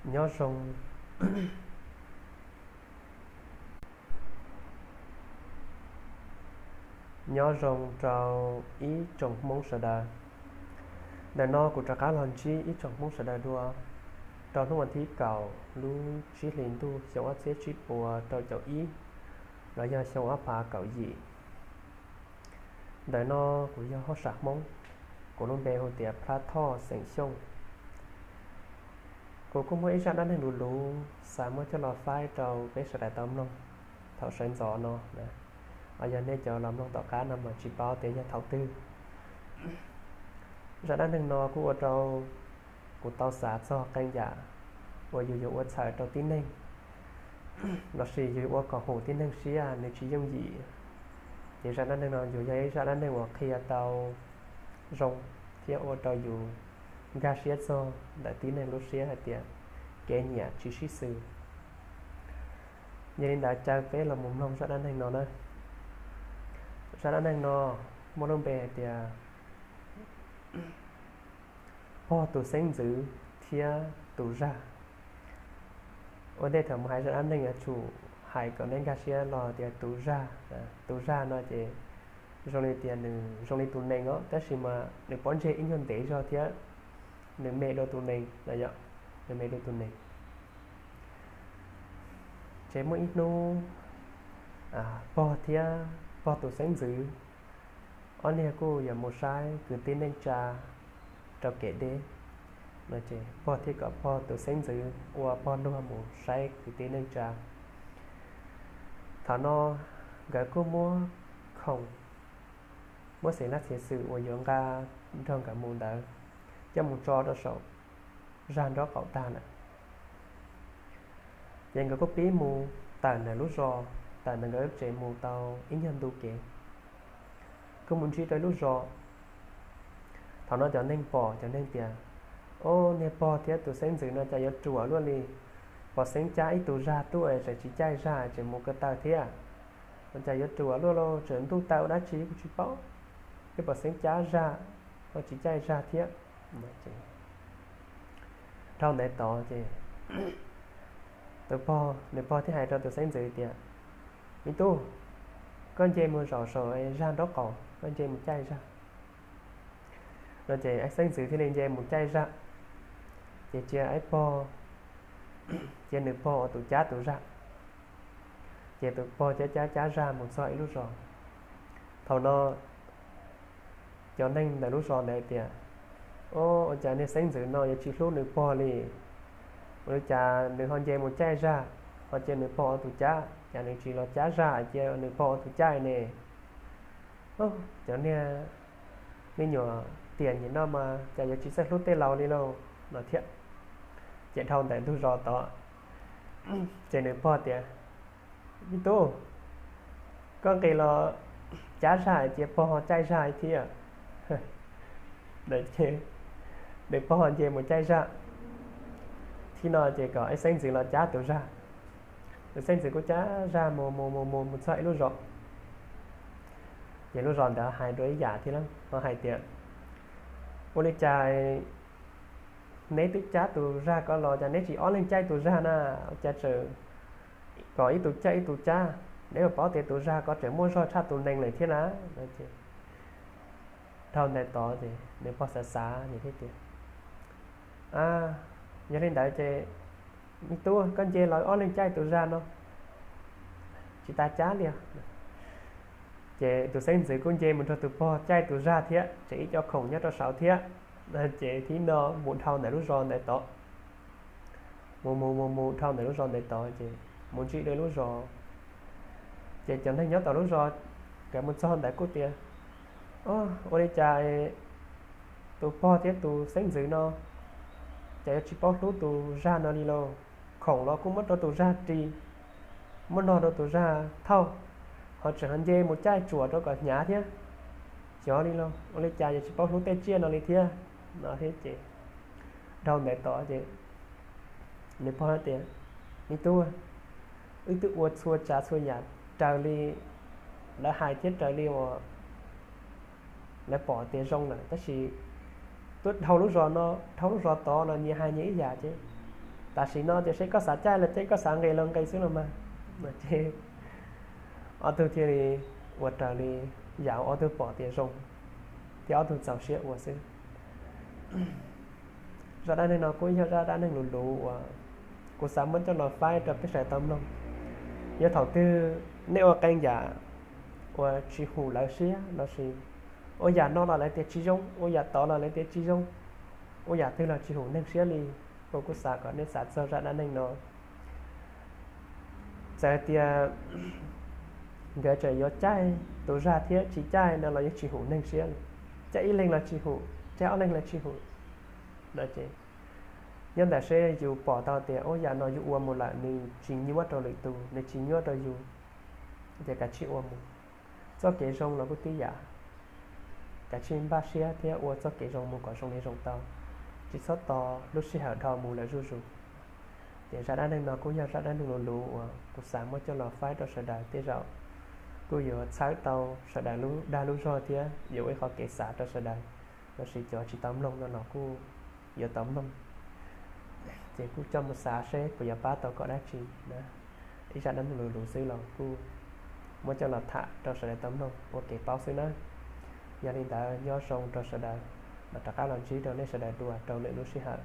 Nyob zoo, nyob zoo rau ib tsoom Hmoob sawv daws. Ntawm no kuv rov qab los ntsib ib tsoom Hmoob sawv daws dua rau hnub vas thib kaum lub tsib hlis ntuj xyoo ob txhiab tsib puas rau caum ib, los yog xyoo ob phav kaum yim. Ntawm no kuv yog hauj sam Hmoob, kuv lub npe hu tias Plab Thoj xeem Xyooj. Kuv kuj muaj ib zaj dab neeg luv luv xav muab coj los faib rau peb sawv daws tau mloog thaum sawv ntxov no. Yog nej cov los mloog tom qab no mas tsis paub tias yog thaum twg. Zaj dab neeg no kuj ua rau kuv tau xav txog qee yam uas yus yuav ua txhawm rau tib neeg, lossis yus ua kom hum tib neeg siab nws tsis yooj yim. Ces zaj dab neeg no yus yog ib zaj dab neeg uas qhia tau zoo thiab ua rau yus nkag siab txog ntawm tib neeg lub siab hais tias kev nyiam tsis sib xws. Yog li ntawd caw peb los mus mloog zaj dab neeg no na. Zaj dab neeg no muaj lub npe hais tias pog tus xeeb ntxwv thiab tus zaj. Ua ntej thaum mus hais zaj dab neeg yuav tsum hais kom nej nkag siab los tias tus zaj, tus zaj no ces zoo li tias nws zoo li tus nees os, tab sis mas nws pob ntseg ib nyuag ntev zog thiab nws me dua tus nees, nws me dua tus nees. Ces muaj ib hnub pog thiab pog tus xeeb ntxwv ob niag kuj yuav mus saib kwv tij neej tsa rau kev deb. Pog thiab kom pog tus xeeb ntxwv ua pog luag mus saib kwv tij neej tsa. Thaum no nkawd kuj muab khoom, muab xev laj txhiv xwm uas yuav nqa nrog nkawd mus ntawd coj mus tso rau saum zaj nraub qaum tag lawm. Ces nkawd kuj pib mus tawm ntawm lub zos, tawm ntawm nkawd lub tsev mus tau ib nyuag ntu kev, kuj mus ntsib rau ib lub zos. Thaum no cov neeg pom, cov neeg tias, Ob, niag pog thiab tus xeeb ntxwv no cas yuav ruam luaj li, pom xeeb cab ib tug zaj tuaj tseem tsis caij zaj tseem mus ko taw thiab. Cas yuav ruam luaj lauj, tseem ntuj taw ua dab tsi kuj tsis paub, thiab pom xeeb cab zaj ho tsis caij zaj thiab. Dhau ntawd tod ces tus pog, nws pog thiaj hais rau tus xeeb ntxwv tias, Me tub, koj nce mus zaum saum zaj nraub qaum, koj nce mus caij zaj. No ces xeeb ntxwv thiaj li nce mus caij zaj, ces cia pog, cia nws pog ua tus cab tus zaj. Ces tus pog cab cab cab zaj mus txog ib lub zos. Thaum no cov neeg ntawm lub zos ntawd tias, Ob, ua cas niag xeeb ntxwv no yuav tsis hlub nws pog li, ua li cas nws ho nce mus caij zaj, ho cia nws pog ua tus cab, cas nws tsis los cab zaj cia nws pog ua tus caij ne? Cov niag me nyuam tiam nim no mas cas yuav tsis txawj hlub tej laus li lauj, no thiab. Ces dhau ntawm ntug zos tod, ces nws pog tias, Me tub, koj nqis los cab zaj cia pog caij zaj thiab. Nws pog nce mus caij zaj, thiab no ces kom xeeb ntxwv los cab tus zaj. Tus xeeb ntxwv kuj cab zaj mus mus mus mus mus txog ib lub zos. Ces lub zos ntawd hais dua ib yam thiab, ho hais tias, Ua li cas neb twb cab tus zaj ko los cas neb tsis ob leeg caij tus zaj na? Ua cas tseem kom ib tug caij ib tug cab? Neb puas paub tias tus zaj ko tseem muaj zog tshaj tus nees lawm thiab na? Dhau ntawd tod ces nws pog xav xav thiab tias, Yog li ntawd ces me tub, koj nce los ob leeg caij tus zaj no, tsis tas cab li. Ces tus xeeb ntxwv kuj nce mus nrog tus pog caij tus zaj thiab, tseem ib co khoom nyob rau saud thiab. Ces thib no mus dhau ntawm lub zos ntawd tod, mus mus mus mus dhau ntawm lub zos ntawd tod ces mus ntsib dua lub zos. Ces cov neeg nyob tom lub zos nkawd mus txog ntawd kuj tias, Ua li cas tus pog thiab tus xeeb ntxwv no cas yuav tsis paub hlub tus zaj no li lauj? Khoom los kuj muab rau tus zaj ris, muab nog rau tus zaj thauj, ho tseem ho nce mus caij tsuam rau kom hnyav thiab. Xyov li lauj, ua li cas yuav tsis paub hlub tej tsiaj no li thiab? No thiab ces dhau ntawd tod ces nws pog tias, Me tub, wb twb ua txhua tsav txhua yam raws li lawv hais thiab raws li uas lawv pom tias zoo lawm, tab sis tuaj dhau lub zos no dhau lub zos tod los nyias hais nyias ib yam ces Tam sim no ces seb koj xav caij los caij, koj xav nqis los nqis xwb los mas. Ces ob tug thiaj li ua raws li yam ob tug pom tias zoo thiab ob tug txaus siab ua xwb. Zaj dab neeg no kuj yog zaj dab neeg luv luv uas kuv xav muab coj los faib rau peb sawv daws tau mloog. Yog thaum twg nej ua qee yam uas tsis hum lawv siab lossis ua yam no los lawv tias tsis zoo, ua yam tod los lawv tias tsis zoo, ua yam twg los tsis hum neeg siab li, kuv kuj xav kom nej xav txog zaj dab neeg no. Txawm tias nkawd tseem yuav caij tus zaj thiab tsis caij no los yeej tsis hum neeg siab li. Caij ib leeg los tsis hum, caij ob leeg los tsis hum no ces nyob ntawm seb yus pom tau tias ua yam no yus ua mus lawm nws tsis nyuaj rau lwm tus, nws tsis nyuaj rau yus, ces kav tsij ua mus. Txoj kev zoo los kuj tib yam, kav tsij npaj siab thiab ua txoj kev zoo mus kom zoo li zoo tau, tsis txhob tos lub sij hawm dhau mus lawm zuj zus. Ces zaj dab neeg no kuj yog zaj dab neeg luv luv uas kuv xav muab coj los faib rau sawv daws, tej zaum kuj yuav txhawb tau sawv daws lub dag lub zog thiab yuav ua ib qho kev xav rau sawv daws, lossis cov tsis tau mloog no los kuj yuav tau mloog. Ces kuj coj mus xav seb puas yuav pab tau kom dab tsi na. Ib zaj dab neeg luv luv xwb los kuj muab coj los tham rau sawv daws tau mloog ua kev paub xwb na. Yog li ntawd nyob zoo rau sawv daws, mam rov qab los ntsib rau nej sawv daws dua rau lwm lub sij hawm.